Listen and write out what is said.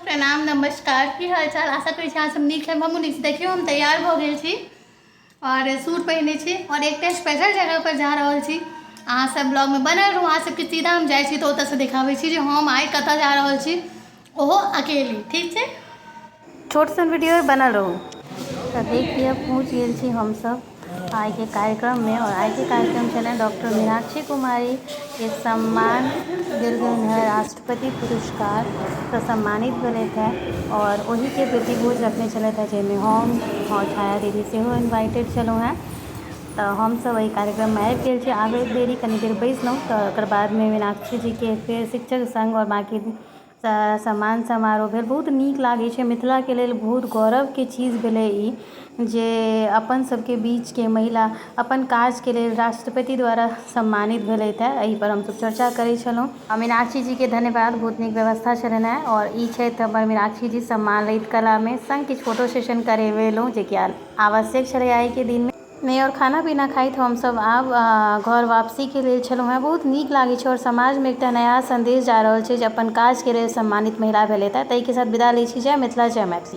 प्रणाम, नमस्कार। की हाल चाल? आशा करै छी अहाँ सब नीक हैब, हमहूँ नीक छी। देखियौ, हम तैयार भऽ गेल छी आओर सूट पहिरने छी आओर एकटा स्पेशल जगह पर जा रहल छी। अहाँ सब ब्लॉगमे बनल रहू। अहाँ सबके सीधा हम जाइ छी तऽ ओतऽसँ देखाबै छी जे हम आइ कतऽ जा रहल छी, ओहो अकेले। ठीक छै, छोट सन वीडियो, बनल रहू। तऽ देख लिअ, पहुँच गेल छी हमसब आइके कार्यक्रममे। आओर आइके कार्यक्रम छलै डॉक्टर मीनाक्षी कुमारीके सम्मान देल गेल है, राष्ट्रपति पुरस्कारसँ सम्मानित भेलथि है आओर ओहिके प्रीतिभोज रखने छलथि है, जाहिमे हम आओर छाया दीदी सेहो इन्वाइटेड छलहुँ हेँ। तऽ हमसब एहि कार्यक्रममे आबि गेल छी। आबैत देरी कनी देर बैसलहुँ, तऽ ओकर बादमे मीनाक्षी जीके फेर शिक्षक संघ आओर बाँकी सम्मान समारोह भेल। बहुत नीक लागै छै। मिथिलाके लेल बहुत गौरवके चीज भेलै ई जे अपन सबके बीचके महिला अपन काजके लेल राष्ट्रपति द्वारा सम्मानित भेलथि हँ। एहिपर हमसब चर्चा करै छलहुँ आ मीनाक्षी जीके धन्यवाद, बहुत नीक व्यवस्था छलनि हेँ। आओर ई छथि हमर मीनाक्षी जी सम्मान लैत कलामे। संग किछु फोटो सेशन करेबेलहुँ, जेकि आवश्यक छलै आइके दिनमे नहि। आओर खाना पीना खाइत हमसब आब घर वापसीके लेल छलहुँ हेँ। बहुत नीक लागै छै आओर समाजमे एकटा नया सन्देश जा रहल छै जे अपन काजके लेल सम्मानित महिला भेलथि हँ। ताहिके साथ विदा लै छी। जय मिथिला, जय मैथिली।